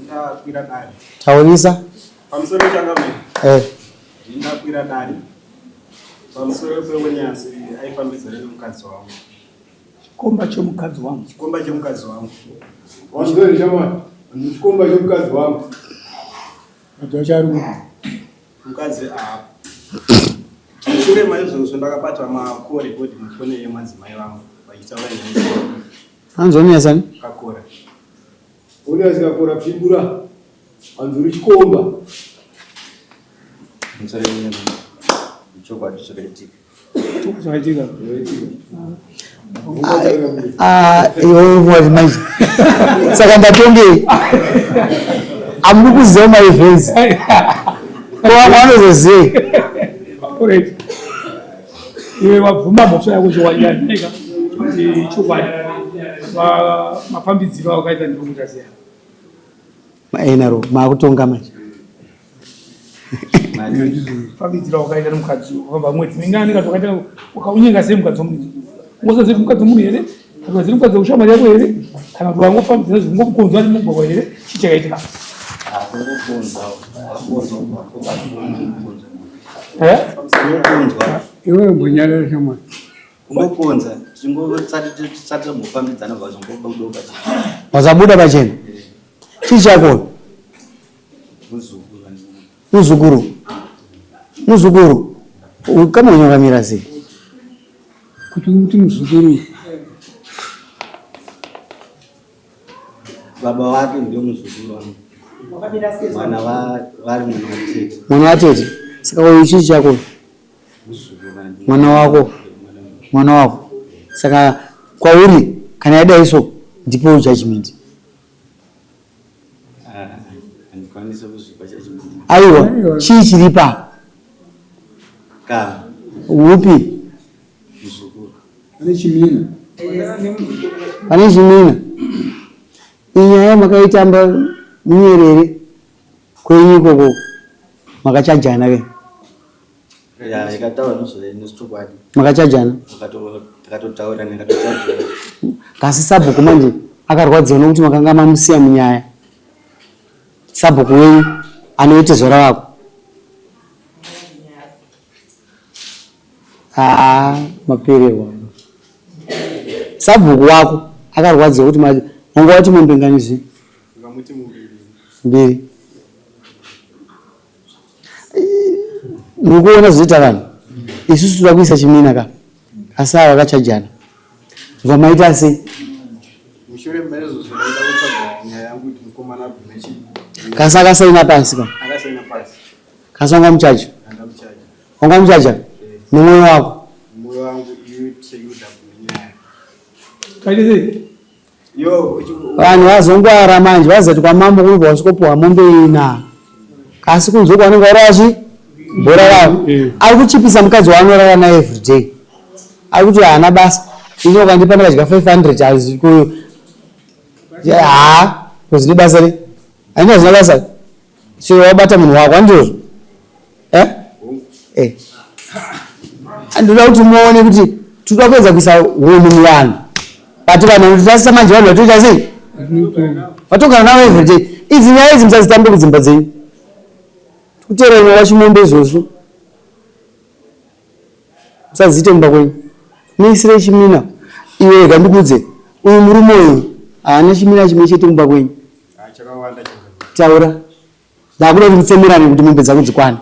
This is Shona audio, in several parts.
Ndakwira dare. Taurisa. Pamusoro changamire. Eh. Ndakwira dare. Pamusoro pewenyasi aifambidzana nemukadzi wangu. Chikomba chemukadzi wangu. Chikomba chemukadzi wangu. Wanzweri shamwari. Chikomba chemukadzi wangu. Mukadzi wacho ari kupi? Mukadzi apo. Mushure maizvozvo ndakabata macall record mufoni yemadzimai vangu vachitaura nyaya. Hanzi onyasani? Kakora. Onias kakora pindura. Hanzi uri chikomba. Chokwadi zvakaitika. Zvakaitika. Ah, iwe wati manje. Saka ndatongei. Amuri kuziva maevents. Ko vamwe vanozozivei? Alright. Iwe wabvuma mhosva yako chokwadi yaneka kuti chokwadi mafambidziro awakaita ndinokuita siya. Maenaro maakutonga manje. Fambidziro awakaita nemukadzi wakafamba mwedzi mingani kana wakaita wakaunyenga sei mukadzi womunhu? Ungoziva kuti mukadzi womunhu here? Kana kuti mukadzi wekushamwari yako here? Kana kuti wangofambidzira zvingomukonzwa ari mumugwagwa here? Chii chakaitika? Eh? Iwewe mbonyarara shamwari. Kungokonza tichingotsati tambofambidzana bva zvongobuda pachena. Wazabuda pachena. Chii chako? Muzukuru. Muzukuru. Muzukuru. Kama unyakamira sei? Kuti umuti muzukuru. Baba wake ndio muzukuru wangu. Mwana vari mwana watete. Mwana watete. Saka uyu chii chako? Mwana wako. Mwana wako. Saka kwauri kana yadai so ndipo judgment. Handikwanisi kuzvipa judgment. Aiwa, chii chiri pa? Ka. Upi? Muzukuru. Pane chimina. Pane chimina. Inyaya makaitamba munyerere kwenyu ikoko makachajana ke? Ya, ikataura nezvechokwadi. Makachajana? Takatotaura ndikatochajana. Kasi sabhuku manje akarwadziwa nokuti makanga mamusiya munyaya. Sabhuku wenyu anoita zora wako. Haa, mapererwa. Sabhuku wako akarwadziwa kuti wanga wati mombe ngani zvi? Ngamuti mombe mbiri. Muri kuona zvinoita vanhu? Isusu toda kuisa chimina ka. Asi ava vakachajana. Bva maita sei? Mushure maizvozvo ndaida kutsvaga nyaya yangu kuti mukomana abvume chii. Kasi akasaina pasi ka. Akasaina pasi. Kasi wanga muchaja. Andamuchaja. Wanga muchaja? Nemwoyo wako. Mwoyo wangu iwe seyuda nyaya. Kaite sei? Yo, Vanhu vazongwara manje vazati kwamambo kunobva wasvikopiwa mombe ina. Asi kunze kwavanenge vari vachi bhora ravo. Ari kuchipisa mukadzi waanorara naye everyday. Ari kuti haana basa. Ini ukandipa ndakadya 500 hazi ku haa kuzini basa re. Haina zvina basa. Chero wabata munhu wako handizvo? Eh? Eh. Ndoda kuti muone kuti tinoda kuedza kuisa hunhu muvanhu. But vanhu vanotirasisa manje vanhu vatoita sei? Vatogara navo everyday. Idzi nyaya idzi musadzitambe kudzimba dzenyu. Tikuteera imwe wachimombe izvozvo. Musadziite kumba kwenyu. Muisire chimina. Iwe rega ndikuudze. Uyu murume uyu haana chimina chimwe chete kumba kwenyu. Taura. Ndakuda kuti mutsemerane kuti mombe dzako dzikwane.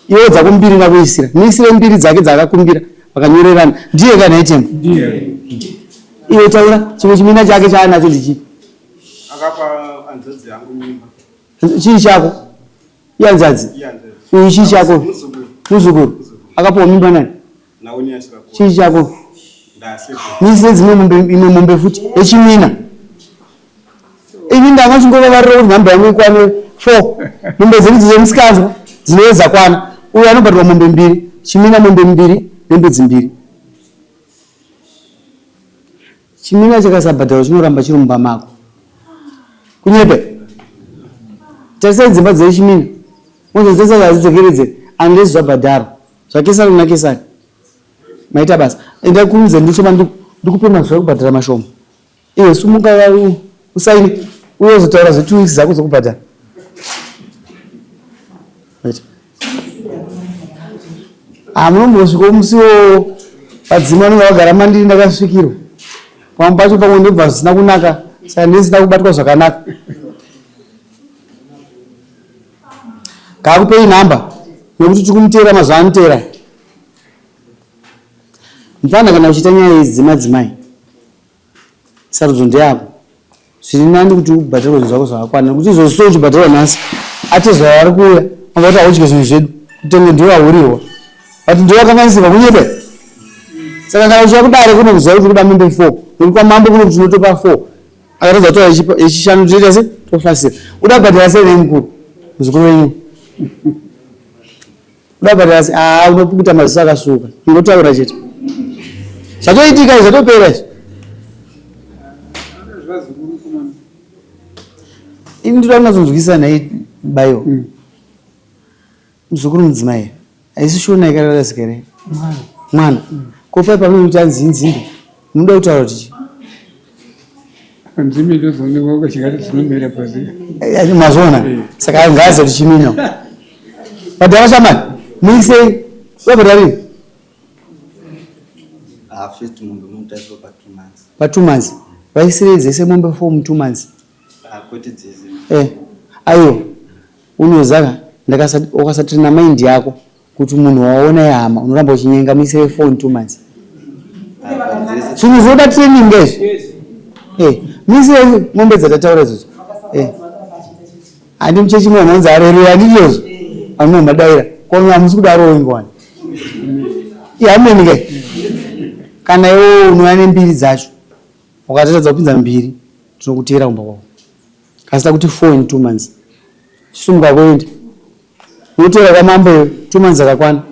Iwe dzako mbiri ndakuisira. Muisire mbiri dzake dzaakakumbira vakanyorerana. Ndiye kana item. Ndiye. Iwe taura chimwe chimina chake chaanacho ndichipi? Akapa hanzvadzi yangu mimba. Chii chako? Ihanzvadzi. Uyu chii chako? Muzukuru. Akapiwa mimba nani? Chii chako? Muisire dzimwe mombe imwe mombe futi yechimina. Ini ndanga chingovavarira kuti nhamba yangu ikwane 4. Mombe dzedu dzemusikanzwa dzinove dzakwana. Uyu anobhadharwa mombe mbiri, chimina mombe mbiri nembudzi mbiri. Chimina chakasabhadharwa chinoramba chiri mumba mako. Kunyepe. Tarisai dzimba dzechimina. Mozodzesa hadzidzokeredze unless zvabhadharwa. ZvaKesari kuna Kesari. Maita basa. Enda kurumidza ndichoma ndikupe mazuva ekubhadhara mashoma. Iwe sumuka usaine. Uye uzotaura zve 2 weeks dzako dzokubhadhara. Right. Ah, munombosvika musi wo vadzimu vanenge vagara mandiri ndakasvikirwa. Pamwe pacho pamwe ndobva zvisina kunaka saka ndisina kubatwa zvakanaka. Ngaakupei nhamba nekuti tiri kumuteera mazuva anoteera. Mfana kana uchiita nyaya idzi dzemadzimai sarudzo ndeyako. Zviri nani kuti ubhadharwe zvinhu zvako zvakakwana nekuti izvozvi so uchibhadharwa nhasi atezvara vari kuuya vanga kuti haudye zvinhu zvedu kutenge ndiwe wahuriwa but ndiwe wakanganisirwa kunyebe saka kana uchiya kudare kuno kuziva kuti kuda mombe four nekuti kwamambo kuno kuti unotopa four akatadza kutora yechishanu toita se tofasira uda kubhadhara sei nei mukuru muzukuru wenyu uda kubhadhara sei haa unopukuta maziso akasuka ingotaura chete zvatoitika izvi zvatopera izvi ini ndoda kunatsonzwisisa nhai bayo mm. Muzukuru mudzimai haisi shona yakararasika here? Mwana. Mm. Ko pai pamunoti anzi inzimbe munoda kutaura kuti chii? Nzimbe ndozoonekwa ukachikati dzinomera pasi. Eh, eh, mazviona? Eh. Saka ngaaze kuti chimino. Badhara shamani, muisei. Wabhadhara rini? Ah, first mombe munotariswa pa 2 months. Pa 2 months. Vaisirei dzese mombe 4 mu 2 months. Ah, kwete dzese. Eh. Aiwa. Unozaka ukasatraina mind yako kuti munhu waona ihama unoramba uchinyenga muisire phone 2 months. Zvinhu zvinoda training izvi. Eh, muisire mombe dzatataura idzodzo. Eh. Handi muchechi mwe vanonzi areruya handiti izvozvo. Vamwe madaira. Ko hamusi kudarowo ingowani. Ihameni ke. Kana iwe unouya nembiri dzacho. Ukatadza kupinza mbiri tinokuteera kumba kwako. Kasi takuti 4 in 2 months. Sumuka kuenda. Unoteera kwamambo iwe 2 months akakwana.